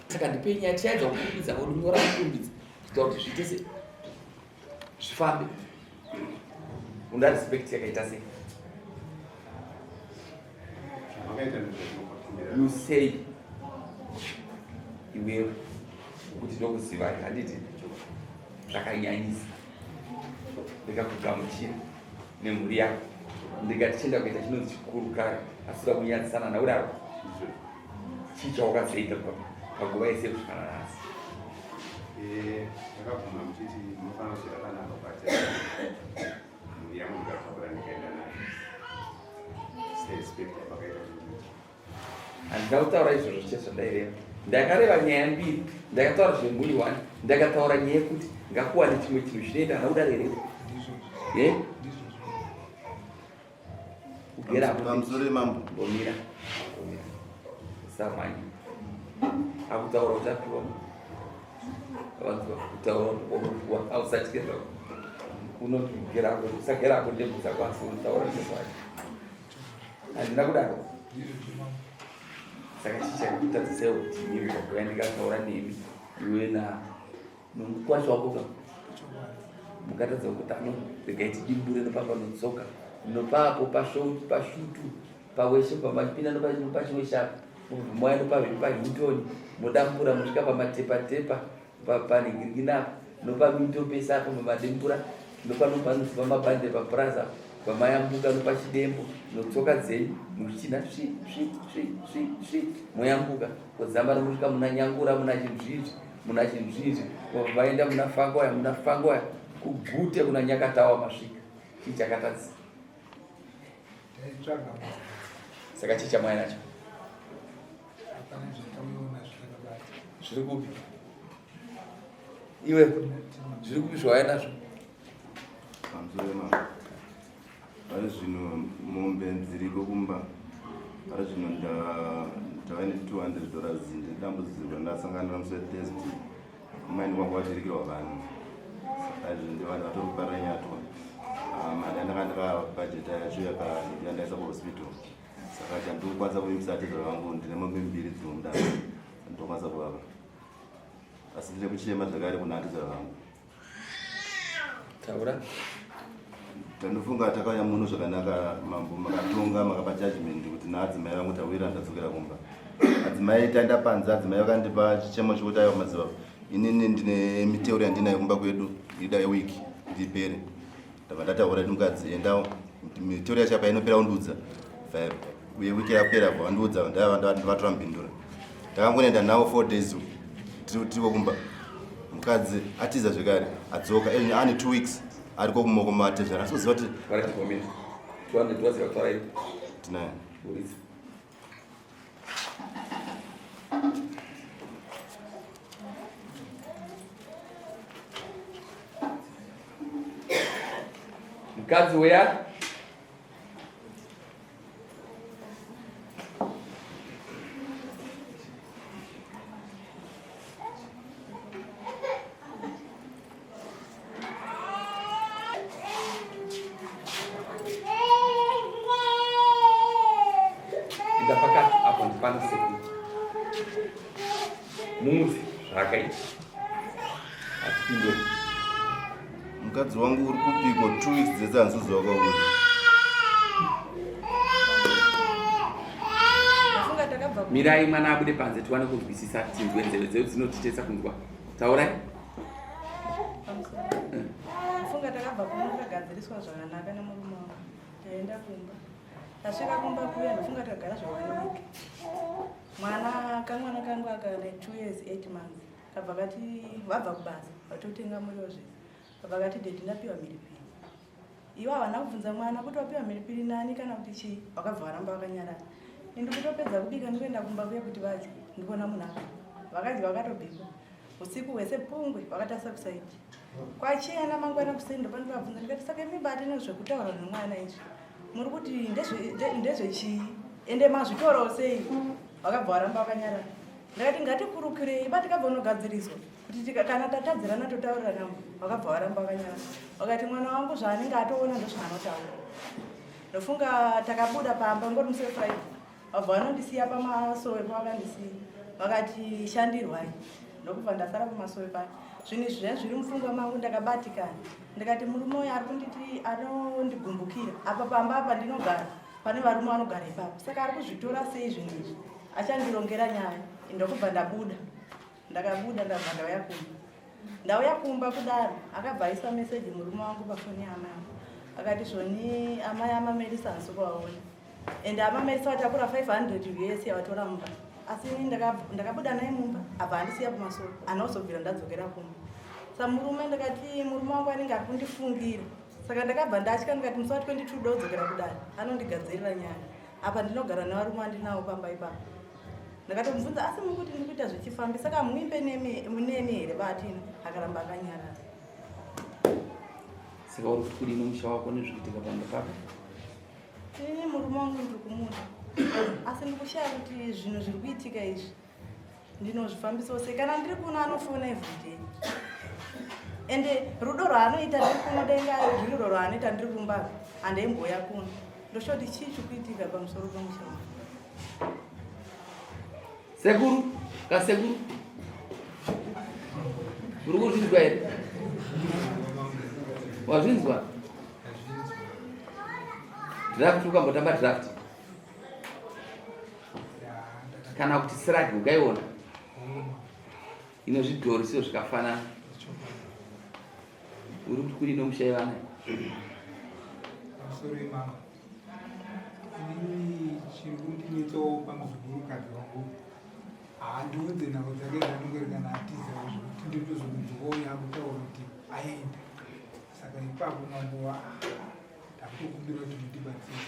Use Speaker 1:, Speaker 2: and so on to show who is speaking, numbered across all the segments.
Speaker 1: Saka ndipei nyaya tichaedza kukurumidza kunyora kukurumidza kuita kuti zviite se zvifambe. Unoda respect yakaita sei? You say iwewe kuti ndokuzivai handiti zvakanyanyisa ndikakugamuchira nemhuri yako ndikati chienda kuita chinonzi chikuru kare asi uda kunyadzisana naudaro chii chawakazoita panguva yese kusvika nanhasi
Speaker 2: eh, ndakabvuma muchiti munofanira kusvika panapa but mhuri yangu ndikatakura ndikaenda nayo serespect yapakaita
Speaker 1: Handina kutaura izvozvo chete zvandaireva. Ndakareva nyaya mbiri. Ndakataura zvemhuri one. Ndakataura nyaya yekuti ngakuwane chimwe chinhu chinoita kana kudaro here? Eh? Kugera apo.
Speaker 3: Pamusoro mambo.
Speaker 1: Mbomira. Mbomira. Usamhanye. Akutaura uchapiwa. Vanzwa kutaura unopuwa. Ausatye zvako. Unogera ako. Usagera ako ndebvu dzako asi unotaura nezvacho. Handina kudaro. Saka chii chakakutadzisai kuti inini ndakauya ndikataura nemi iwe na nomukwasha wako ka mukatadza kuti ano regai tidimbure nopapanotsoka nopapo pashutu paweshe pamapinda nopachiweshe apo mobva mauya nopahilton modambura mosvika pamatepatepa panhingirikina apo nopamito pese apo pamadembura nopanobva pamabhande papuraza pamayambuka nopachidembo notsoka dzenyu muchichina svi svi svi svi svi moyambuka kodzamba nokusvika muna nyangura muna chinzvizvi muna chinzvizvi vaenda muna fangoya muna fangoya kugute kuna nyakatawa masvika chii chakatadzisa saka chii chamwaya nacho zviri kupi iwe zviri kupi zvawaya nazvo
Speaker 3: Pamusoro mambo. Pari zvino mombe dziriko kumba. Pari zvino ndava ne 200 dollars ndedambudziko randasangana naro musi weThursday. Kumaini kwangu vaturikirwa vanhu. Saka izvo ndivanhu vatori kuparira nyatwa. Ah, mari yandanga ndakabhajeta yacho yandaisa kuhospital. Saka chandikukwanisa kuvimbisa atezvara vangu ndine mombe mbiri dziri mudare. Ndokwanisa kuvapa. Asi ndine kuchema zvakare kuna atezvara vangu.
Speaker 1: Taura.
Speaker 3: Tanofunga takauya muno zvakanaka mambo makatonga makapa judgment kuti naadzimai vangu tawira ndadzokera kumba. Adzimai taenda panze adzimai vakandipa chichemo chekuti aiwa madzibaba inini ndine miteuro yandinayo kumba kwedu ida yeweek ndipere. Ndabva ndataura kuti mukadzi enda miteuro yacho apa inopera undiudza. Uye wiki yapera vandiudza ndavatora mupindura. Takangoenda nawo 4 days tiriko kumba mukadzi atiza zvekare adzoka ane 2 weeks ariko kumoko matezvara asi kuziva kuti tinaye
Speaker 1: mukadzi uya Enda pakati apo ndipano sekuru. Muudze zvaakaita. Atipindure.
Speaker 3: Mukadzi wangu uri kupiko 2 weeks dzese handisiziva kwauri.
Speaker 1: Mirai mwana abude panze tiwane kunzwisisa tinzwe nzeve dzedu dzinotitesa kunzwa. Taurai.
Speaker 4: Funga takabva kuno tagadziriswa zvakanaka nemurume wangu. Taenda kumba. Tasvika kumba kuya ndofunga tagara zvaone week. Mwana kamwana kangu aka ne 2 years 8 months. Kabva kati vabva kubasa vatotenga muriwo zvese. Kabva kati daddy ndapiwa mhiripiri. Ivo havana kubvunza mwana kuti wapiwa mhiripiri nani kana kuti chii. Vakabva varamba vakanyarara. Ini ndikutopedza kubika ndikuenda kumba kuya kuti vadye. Ndikuona munhu aka. Vakadya vakatobikwa. Usiku hwese pungwe vakatarisa kusaidi. Kwachena mangwana kuseni ndopandikavabvunza ndikati saka imi bate nezvekutaura nemwana izvi. Muri kuti ndezvechii? Ende mazvitorawo sei? Vakabva varamba vakanyarara. Ndakati ngatikurukurei ba tikabva unogadziriswa kuti kana tatadzirana totaurirana. Vakabva varamba vakanyarara, vakati mwana wangu zvaanenge atoona ndozvaanotaura. Ndofunga takabuda pamba ngori musi weFriday, vabva vanondisiya pamasowe pavakandisiya, vakati shandirwai, ndokubva ndasara pamasowe paya. Zvinhu izvi zvaiva zviri mupfungwa mangu, ndakabatikana. Ndikati murume uyu ari kunditi anondigumbukira apa pamba apa ndinogara pane varume vanogara ipapo, saka ari kuzvitora sei zvinhu izvi, achandirongera nyaya. Ndokubva ndabuda, ndakabuda ndabva ndauya kumba. Ndauya kumba kudaro akabva aisa meseji murume wangu pafoni yaamai angu, akati zvoni amai amamerisa hansi kuvaona, ende amamerisa vatakura 500 us yavatora mumba, asi ini ndakabuda naye mumba abva andisiya kumasoro, anaozobvira ndadzokera kumba. Sa murume ndakati murume wangu anenge ari kundifungira, saka ndakabva ndatya ndikati musi wa 22 dodzokera kudare anondigadzirira nyaya, apa ndinogara nevarume andinawo pamba ipapo. Ndakatomubvunza asi mukuti ndiri kuita zvechifambi saka muimbe nemi here batina? Akaramba akanyarara.
Speaker 1: Saka uri kuti kudini musha wako nezvikuitika pamba pako?
Speaker 4: Ini murume wangu ndiri kumuda, asi ndikushaya kuti zvinhu zviri kuitika izvi ndinozvifambisawo sei. Kana ndiri kuno anofona everyday, ende rudo rwaanoita ndiri kuno denga rwuri rudo rwaanoita ndiri kumba handaimbouya kuno. Ndoshaya kuti chii chiri kuitika pamusoro pemusha wangu.
Speaker 1: Sekuru, kasekuru, uri kuzvinzwa here? Wazvinzwa? Draft ukambotamba draft kana kuti srag ukaiona ine zvidhori sio zvikafanana. Uri kuti kudini nomusha ivana?
Speaker 5: Pamusoro imama, inini chiri kundinetsawo pamuzukurukadzi wangu haandiudze nhau dzake dzaanongori kana atizawo zvekuti nditozomunzwawo yaakutaura kuti aenda. Saka ipapo mambo ndakutokumbira kuti mundibatsire.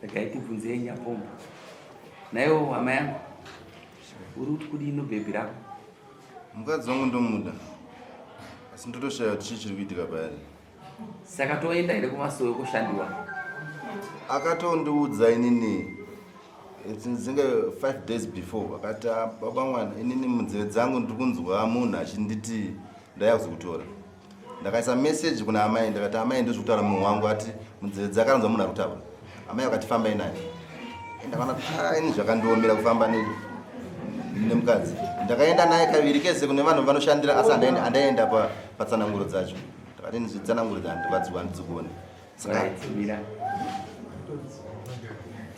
Speaker 1: Regai tibvunzei Nyapombo. Naiwo hama yangu, uri kuti kudini nobhebhi rako?
Speaker 3: Mukadzi wangu ndomuda, asi ndotoshaya kuti chii chiri kuitika paari.
Speaker 1: Saka toenda here kumasowe koshandiwa?
Speaker 3: Akatondiudza inini dzinge 5 days before, akati ah, baba mwana, inini munzeve dzangu ndiri kunzwa munhu achinditi ndaya kuzokutora. Ndakaisa message kuna amai, ndakati amai ndozvekutaura munhu wangu, ati munzeve dzake anonzwa munhu ari kutaura. Amai vakati fambai naye. Ndakaona ah, ini zvakandiomera kufamba nemukadzi. Ndakaenda naye kaviri kese kune vanhu vanoshandira, asi handaenda patsananguro dzacho. Ndakati nditsananguro dzandivadziwa handidzikuoni.
Speaker 1: Mira.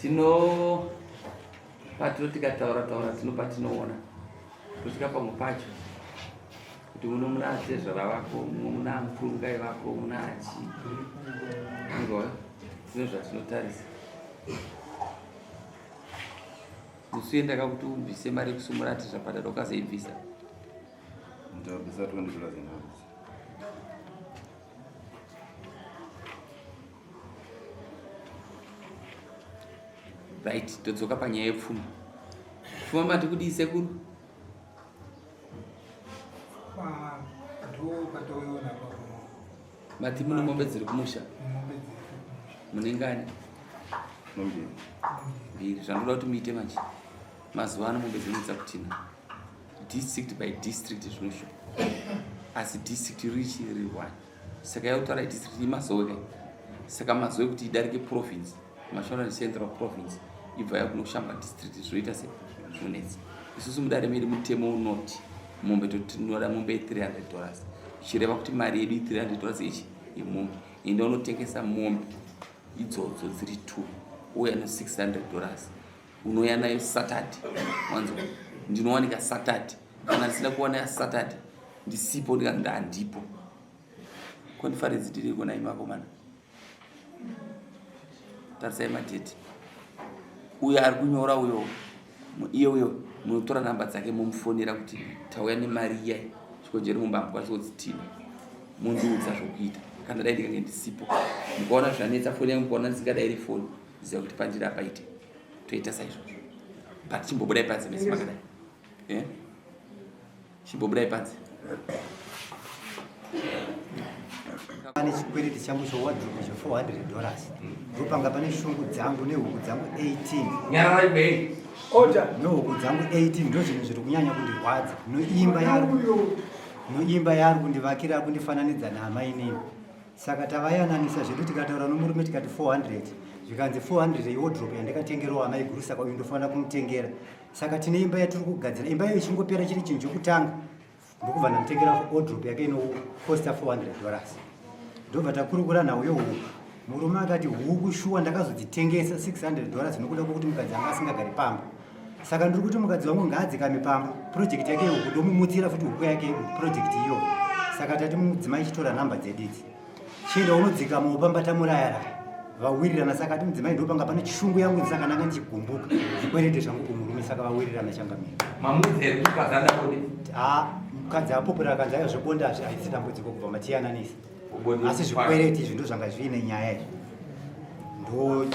Speaker 1: Tino patino tikataura taura tino patinoona tosvika pamwe pacho kuti muno muna atezvara vako, mumwe muna mupurungai vako, muna achi ingoya tine zvatinotarisa. Musi uye ndakakuti ubvise mari yekusumura atezvapadada ukazoibvisa.
Speaker 3: Ndabvisa $20 ndabvisa.
Speaker 1: Right, todzoka panyaya yepfuma. Pfuma mati kudii sekuru? Mati mune mombe dziri kumusha? Mune ngani? Mbiri. Zvanoda kuti muite manje. Mazuva ano mombe dzinonetsa kutina. District by district zvinoshupa. Asi district richi riri one. Saka yautaura district iMazowe kai. Saka Mazowe kuti idarike province, Mashonaland Central Province ibva yakunoshamba district zvoita se zvinonetsa. Isusu mudare medu mutemo unoti mombe totinoda mombe ye $300. Zvichireva kuti mari yedu $300 ichi yemombe. Enda unotengesa mombe idzodzo dziri 2 ouya no $600. Unouya nayo Saturday. Wanzwa? Ndinowanika Saturday. Kana ndisina kuwana ya Saturday ndisipo ndikati handipo. Conference tiriko naimi vakomana. Tarisai madheti. Uyo ari kunyora uyo iye uyo munotora namba dzake momufonera kuti tauya nemari iya chikonjeri mumba hamukwanisi kudzitina, mondiudza zvokuita. Kana dai ndikange ndisipo mukaona zvanetsa foni yangu, mukaona ndisingadairi foni, ziva kuti pandiri apaite toita saizvozvo. But chimbobudai panze mese makadai, eh? Chimbobudai panze.
Speaker 6: chikwereti changu chewardrobe che400 dollars. Ndopanga pane shungu dzangu nehuku dzangu 18.
Speaker 1: Nyararai bei.
Speaker 6: Order. Nehuku dzangu 18 ndozvinhu zviri kunyanya kundirwadza. Noimba yari noimba yaari kundivakira kundifananidza naamainini. Saka tavayananisa zvedu tikataura nomurume tikati 400 zvikanzi 400 yewardrobe yandakatengerawo amaiguru saka uyu ndofanira kumutengera. Saka tine imba yatiri kugadzira imba iyo ichingopera chiri chinhu chokutanga ndokubva ndamutengera wardrobe yake inokosta 400 dollars ndobva takurukura nhau yehuku murume akati huku shuwa ndakazodzitengesa 600 dollars nokuda kwokuti mukadzi anga asingagari pamba saka ndiri kuti mukadzi wangu ngaadzikame pamba project yake yehuku ndomumutsira futi huku yake project iyo saka tati mudzimai chitora nhamba dzedu idzi chienda unodzikama upamba tamurayaraya vawirirana saka ati mudzimai ndopanga pane chishungu yangu saka ndanga ndichigumbuka zvikwerete zvangu kumurume saka vawirirana changamire ah, mukadzi apopera akanzi ayo zvebonde hazvi haisi dambudziko kubva matiyananisa asi zvikwereti izvi ndozvanga zviine nyaya izvi ndo